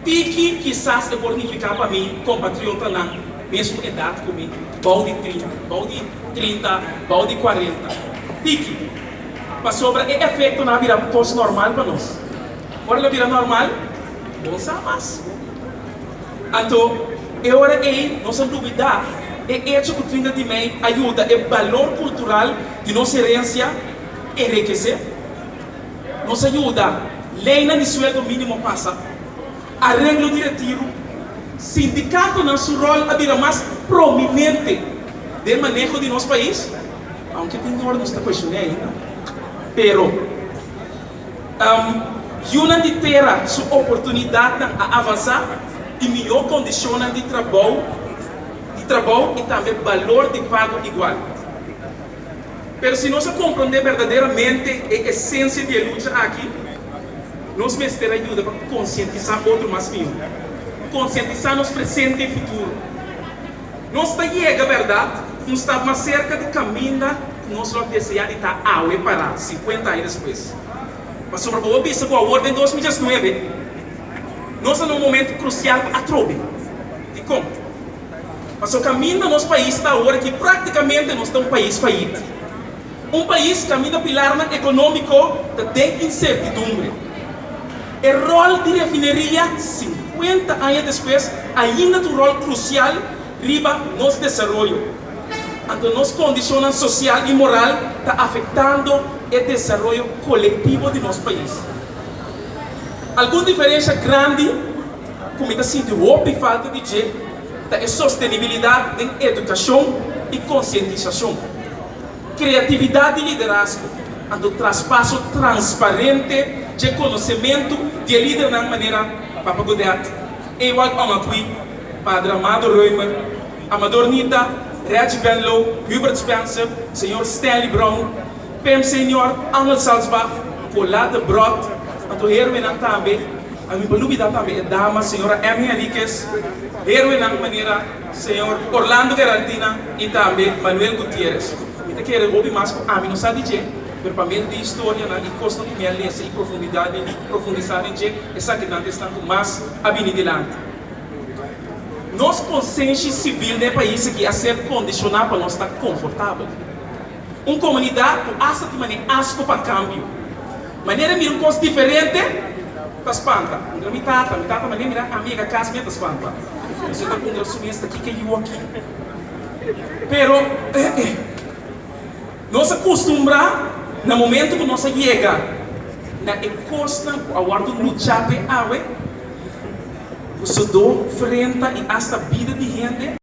Tiki kisas e por nifiká pa mi kompatriotanan mesun edat ku mi, bou di 30, bou di 30, bou di 40. Tiki. Pasobra e efektonan a bira kos normal pa nos. Ora el a bira normal, bo sa mas. Anto, e ora ei nos a lubidá e echo ku 30 di mei a yuda e balor kultural di nos herensia enrekesé. Nos a yuda leinan di sueldo mínimo pasa, areglo di retiru, sindikatonan su ròl a bira mas prominente den maneho di nos pais, aunke tin ora nos ta kuestion'é ainda, pero yunan di tera su oportunidatnan a avansá i mihó kondishonnan di trabou di trabou i tambe balor di pago igual. Pero si nos a komprondé berdaderamente e esensia di e lucha aki, nos mester a yuda pa konsientisá otro mas mihó, konsientisá nos presente i futuro. Nos ta yega, bèrdat, un stap mas serka di kaminda ku nos lo a deseá di ta awe pará 50 aña despues. Pasobra bo a bisa ku awor den 2019 nos ta na un momentu krusial pa atrobe. Dikon? Pasobra kaminda nos pais ta awor aki práktikamente nos ta un pais fayit. Un pais kaminda pilarnan ekonómiko ta den insertidumbre. E ròl di refineria 50 aña despues ainda ta un ròl krusial riba nos desaroyo. Anto nos kondishonnan sosial i moral ta afektando e desaroyo kolektivo di nos pais. Algun diferensha grandi ku mi ta sinti hopi falta di dje ta e sostenibilidat den edukashon i konsientisashon, kreatividat di liderazgo, anto traspaso transparente dje konosementu di e lidernan manera Papa Godett, Ewald Omaqui, Padre Amado Römer, Amador Nita, Reggie Van Loo, Hubert Spencer, Señor Stanley Brown, Pem Senior, Angel Salzbach, Colá de Brot, anto héroenan tambe, a mi por lubidá tambe e dama señora Emmy Henriquez, héroenan manera señor Orlando Geraldina i tambe Manuel Gutierrez. Mi ta kere hopi mas ku ami no sa di dje, pero pa medio di historianan i kosnan ku mi a lesa i profundidad den profundisá den dje, esakinan ta esnan ku mas a bini dilanti. Nos konsenshi sivil den e pais aki a ser kondishoná pa nos ta konfortabel. Un komunidat ku asta tin manera asko pa kambio. Manera mira un kos diferente ta spanta. Puntra mi tata, mi tata manera mira ami yega kas mi a ta spanta. Pasobra ta puntra su mes ta kiko yu aki. Pero nos a kustumbrá na momento ku nos a yega na e kosnan ku a wòrdu luchá p'e awe, ku sodó, frenta i asta bida di hende.